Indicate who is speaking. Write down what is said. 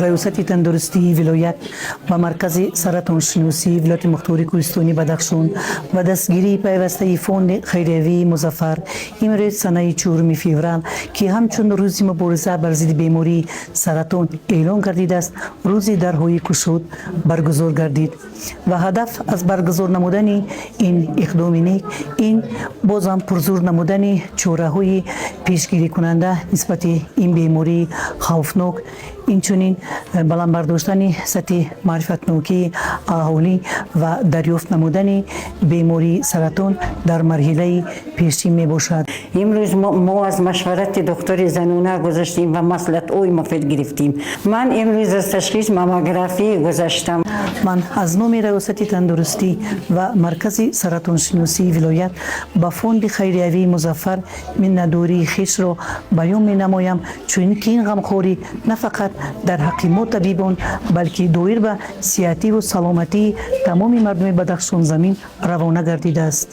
Speaker 1: Раёсати тандурустии вилоят ва Маркази саратоншиносии вилояти мухтори кӯҳистони Бадахшон ва дастгирии пайвастаи фонди хайриявии Музаффар имрӯз, санаи 4 феврал, ки ҳамчун рӯзи мубориза бар зидди бемории саратон эълон гардидааст, рӯзи дарҳои кушод баргузор гардид. Ва ҳадаф аз баргузор намудани ин иқдоми нек ин бозам пурзур намудани чораҳои пешгирикунанда нисбати ин бемории хавфнок, инчунин баланд бардоштани сатҳи маърифатнокии аҳолӣ ва дарёфт намудани бемории саратон дар марҳилаи пешин мебошад.
Speaker 2: Имрӯз мо аз машварати духтури занона гузаштем ва маслиҳатҳои муфид гирифтем. Ман имрӯз аз ташхис маммографӣ гузаштам.
Speaker 1: Ман аз номи Раёсати тандурустӣ ва Маркази саратоншиносии вилоят ба фонди хайриявии Музаффар миннатдории хешро баён менамоям, чунки ин ғамхорӣ на фақат дар ҳаққи мо, табибон, балки доир ба сиҳативу саломатии тамоми мардуми Бадахшонзамин равона гардидааст.